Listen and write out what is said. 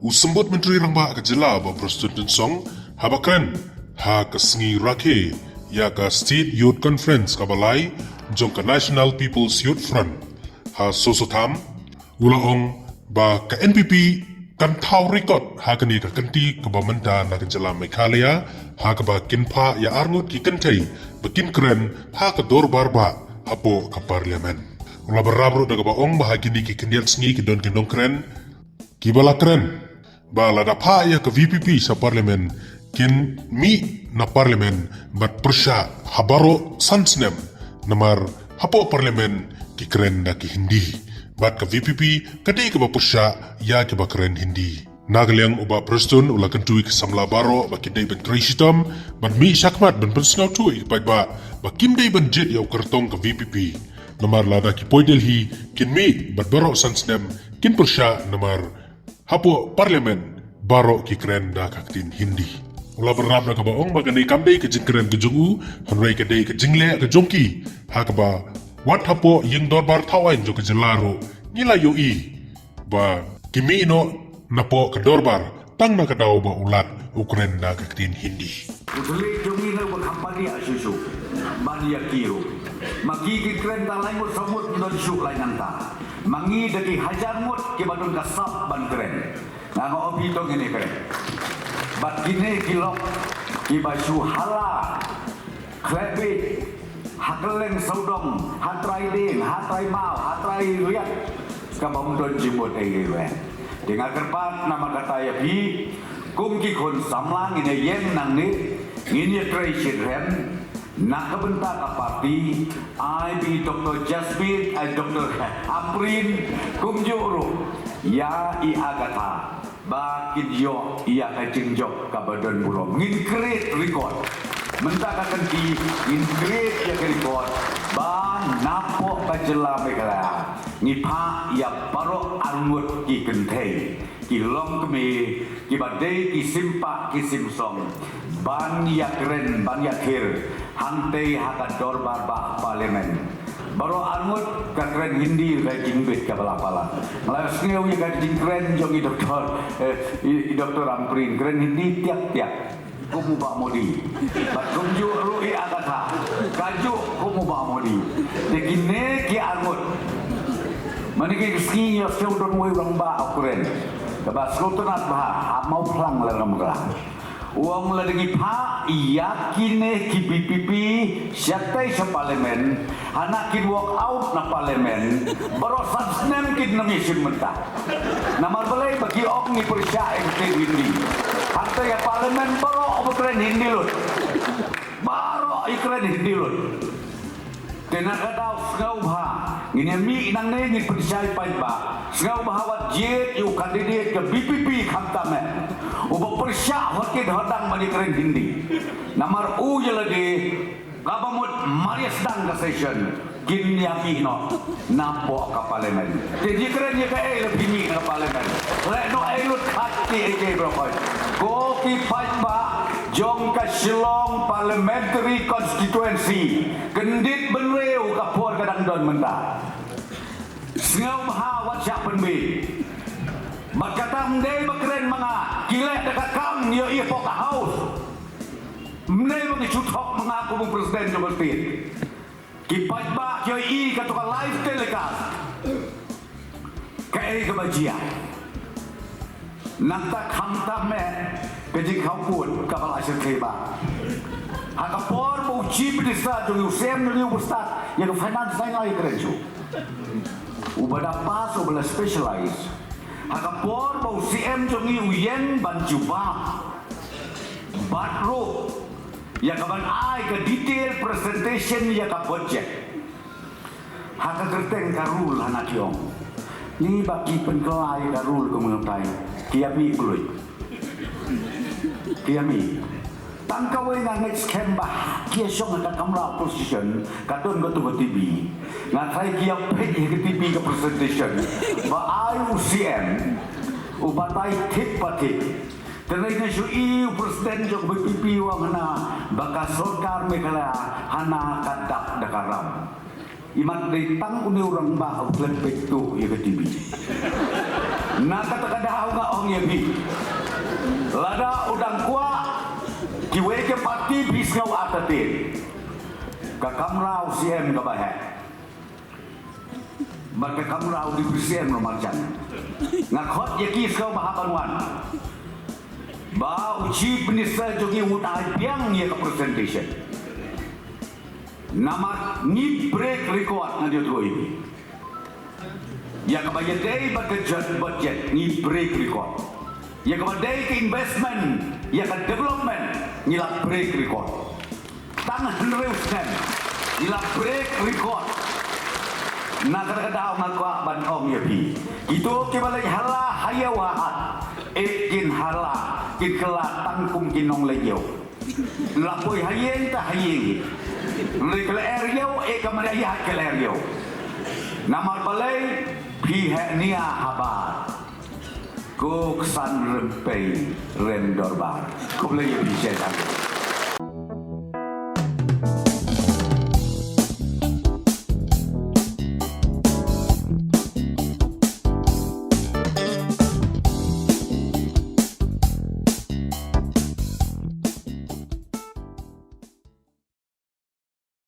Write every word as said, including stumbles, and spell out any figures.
U Symbud Myntri Rangbah ka jylla Bah Prestone Tynsong haba kren ha ka sngi rakhe ïa ka State Youth Conference kaba lai jong ka National People's Youth Front ha Sosotham, u la ong ba ka N P P kan thaw record ha kane ka kynti kaba mynta na ka jylla Meghalaya, ha kaba kin phah ïa arngut ki kynthei ba kin kren ha ka dorbar bah hapoh ka Parliament. U la bynrap ruh da kaba ong ba ha kine ki khyndiat sngi ki don ki nongkren kiba la kren ba lada phah ïa ka V P P sha Parliament, kin mih na Parliament bad pyrshah ha baroh san snem, namar hapoh Parliament ki kren da ki Hindi bad ka V P P ka dei kaba pyrshah ïa kiba kren Hindi. Na ka liang u Bah Prestone u la kyntu ïa ki samla baroh ba ki dei ban trei shitom bad mih shakhmat ban pynsngewthuh ïa ki paidbah ba kim dei ban jied ïa u kyrtong ka V P P, namar lada ki poi Delhi kin mih bad baroh san snem kin pyrshah, namar hapoh Parliament baroh ki kren da ka ktien Hindi. U la bynrap da kaba ong ba kane kam dei ka jingkren ka jong u, hynrei ka dei ka jingleh ka jong ki, ha kaba wat hapoh ïing dorbar thaw aiñ jong ka jylla ruh ngi la ïohi ba ki mih noh napoh ka dorbar tang na ka daw ba u Lat u kren da ka ktien Hindi. U thylliej jong ngi na ba kham padiah shuh shuh ban ïa ki ruh. Ma ki ki kren tang lai ngut saw ngut, ym don shuh lai nangta. Ma ngi da ki hajar ngut kiba don ka sap ban kren. Nga ong ïa phi, to ngin ïa kren. Bad kine ki lok kiba shu hala khleh beit ha kylleng sawdong, ha trai dieng, ha trai maw, ha trai riat, kaba ym don jingmut ei ei ruh. Te nga kyrpad namar kata ïa phi, kum ki khun samla ngin ïa ïeng nangne, ngin ïa trei shitrhem na ka bynta ka party, ai ba i Doctor Jasbir, ai Doctor Ampareen, kumjuh ruh ïa i Agatha, ba kin ïoh ïa ka jingjop kaba don burom. Ngin create record. Mynta ka kynti ngin create ïa ka record ba napoh ka jylla Meghalaya ngi phah ïa baroh arngut ki kynthei, ki longkmie, kiba dei ki sim pah ki sim song, ban ïa kren, ban ïa khir hangtei ha ka dorbar bah Parliament. Baroh arngut ka kren Hindi ka jingbit kaba la palat. Nga la sngew ïa ka jingkren jong i Doctor, eh, i, i Doctor Ampareen, kren Hindi tiak tiak kum u Bah Modi. Bad kumjuh ruh i Agatha, kajuh kum u Bah Modi. Te kine ki arngut, mynta ki sngi ïa sngew don uwei u rangbah u kren, kaba sngewtynnat bha, ha Mawphlang la ka Mawphlang. U ong lada ngi phah ïa kine ki V P P shatei sha Parliament, hana kin walk out na Parliament, baroh san snem kin nym ïashim bynta. Namar balei? Ba ki ong ngi pyrshah ïa ka ktien Hindi. Hangta ïa Parliament baroh ba kren Hindi lut. Baroh i kren Hindi lut. Te na ka daw sngewbha ngin ïa mih nangne ngin pynshai paidbah. Sngewbha wat jied ïa u candidate ka V P P khamtam eh, uba pyrshah hot kit hot dang ban ïa kren Hindi. Namar u ïa lade kaba mut mar ïa sdang ka session kin ïa mih noh napoh ka Parliament. Te ïa kren ïa kaei la phi mih na ka Parliament? Leh noh ei lut khat kiei kiei baroh khoit. Ko ki paidbah jong ka Shillong Parliamentary Constituency, kyndit bynriew ka por ka dang don mynta. Sngewbha wat shah pynbeit. Bad kata ym dei ba kren ma nga, ki leh da ka kam ïohi hapoh ka House. Ym dei ba ki shu thok ma nga kum u President jong ka State. Ki paidbah ki ïohi kato ka live telecast. Kaei kaba jia? Nangta khamtam eh ka jingkhawkut kaba la shyrkhei bha. Ha ka por ba u Chief Minister jong ngi, u C M jong ngi u ba stad, ïa ka finance nai nai ïa kren shuh. U ba da pass, u ba la specialize. Ha ka por ba u C M jong ngi u ïeng ban jubab, bad ruh ïa ka ban ai ka detail presentation ïa ka budget. Ha ka kyrteng ka rule hana ki ong. Ni ba ki pynkylla ïa ka rule kumno tai. Ki ïa mih bluit. Ki ïa mih. Tang kawei nga ngeit skhem ba ki ïa shong ha ka kamra opposition, ka don kato ka T V. Nga trai ki ïa peit ïa ka T V ka presentation ba ai u C M u batai thik ba thik. Te nga shu i u president jong ka V P P u ong hana ba ka sorkar Meghalaya hana ka dap da ka ram. Imat dei tang une u rangbah u khlem peit tuh ïa ka T V. Na kata ka daw nga ong ïa phi, lada u dang kwah kiwei ki parti phi sngew artatien, ka kamra u CM kaba heh bad ka kamra u Deputy CM ruh marjan. Nga khot ïa ki shuwa ba hap ban wan, ba u Chief Minister jong ngi u dei biang ïa ka presentation. Namar ngi break record, nga ïathuh ïa kaba ïadei bad ka jot budget, ngi break record. Ïa kaba dei ka investment, ïa ka development, ngi la break record. Tang hynriew snem ngi la break record. Na kata ka daw nga kwah ban ong ïa phi, kito kiba leit hala ha ïew ha hat, eh, kin hala, kin kylla tang kum ki nongleit ïew. La poi ha ïing ta ha ïing. Leit kylla er ïew, eh, ka mara ïa kylla er ïew. Namar balei? Phi heh nia habar. Ko ksan rympei rem dorbar. Khublei ïa phi shisha.